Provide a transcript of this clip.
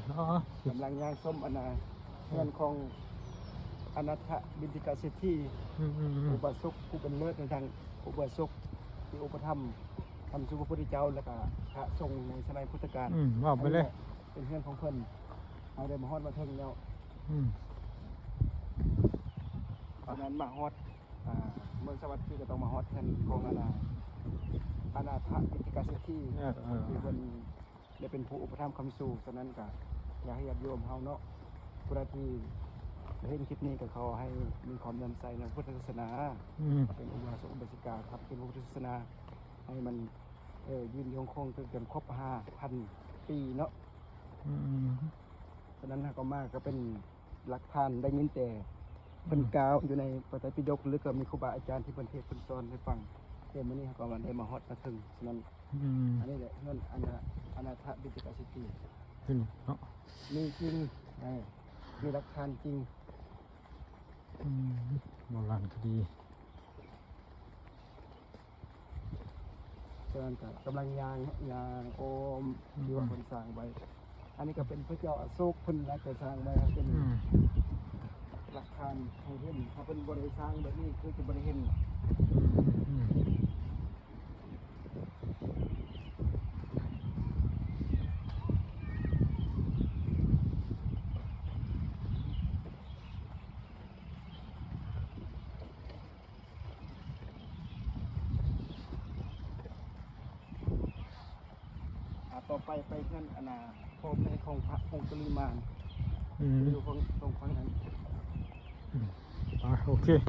ເນາະ ກຳລັງຍ່າງຊົມອັນນ່າ ເຮືອນຂອງອະນາຖະບິນທິກະເສດຖີ ອືມໆໆ ອຸບາສົກຜູ້ເປັນເລີດໃນທາງອຸບາສົກທີ່ອຸປະຖຳທຳສູ່ພະພຸດທະເຈົ້າ ແລ້ວກະພະສົງໃນສະໄໝພຸດທະການ. ອືມ ເວົ້າໄປເລີຍ ອັນນີ້ແຫຼະເປັນເຮືອນຂອງເພິ່ນ. ເຮົາໄດ້ມາຮອດມາເຖິງແລ້ວ. ອືມ ສະນັ້ນມາຮອດ ອ່າ ເມືອງສະຫວັດທີ່ກໍຕ້ອງມາຮອດເຮືອນຂອງອະນາ ອະນາຖະບິນທິກະເສດຖີ ເອີໆໆ ທີ່ເພິ່ນ ໄດ້ເປັນຜູ້ອຸປະຖຳຄ້ຳຊູ. ສະນັ້ນກະຢາກໃຫ້ຍາດໂຍມເຮົາເນາະ ຜູ້ໃດທີ່ໄດ້ເຫັນຄລິບນີ້ ກໍຂໍໃຫ້ມີຄວາມເຫຼື້ອມໃສໃນພະພຸດທະສາສະໜາ ອືມ ເປັນອຸບາສົກອຸບາສິກາ ທຳເປັນພະພຸດທະສາສະໜາ ໃຫ້ມັນ ເອີ ຍືນຍົງຄົງຈົນເປັນຄົບຫ້າພັນປີເນາະ. ອືມ ສະນັ້ນເຮົາກໍມາກໍເປັນ ຫຼັກຖານໄດ້ຍິນແຕ່ເພິ່ນ ອືມ ກ່າວຢູ່ໃນພະໄຕປິດົກ ຫຼືກໍມີຄູບາອາຈານທີ່ເພິ່ນເທດເພິ່ນສອນໃຫ້ຟັງ. ແຕ່ມື້ນີ້ເຮົາກໍມາໄດ້ມາຮອດມາເຖິງ. ສະນັ້ນ ອືມ ອັນນີ້ແຫຼະເຮືອນອະນາ ອະນາຖະບິນທິກະເສດຖີ ເຫັນເນາະ ມີຈິງ ເອີ ມີຫຼັກຖານຈິງ. ອືມ ໂບລານຄະດີ. ສະນັ້ນກໍກຳລັງຍ່າງ ຍ່າງອ້ອມ ອືມ ທີ່ວ່າເພິ່ນສ້າງໄວ້. ອັນນີ້ກໍເປັນພະເຈົ້າອະໂສກເພິ່ນນະ ກໍສ້າງໄວ້ເປັນ ອືມ ຫຼັກຖານໃຫ້ເຫັນ. ຖ້າເພິ່ນບໍ່ໄດ້ສ້າງແບບນີ້ ຄືຈະບໍ່ໄດ້ເຫັນ. ອືມ ອືມ ອືມ. ອ່າ ຕໍ່ໄປໄປເຮືອນອັນນ່າ ພໍ່ແມ່ຂອງພະອົງຄຸລີມານ ອືມ ຢູ່ຝັ່ງ ຝັ່ງ ຝັ່ງນັ້ນ. ອືມ ອ່າ ໂອເຄ.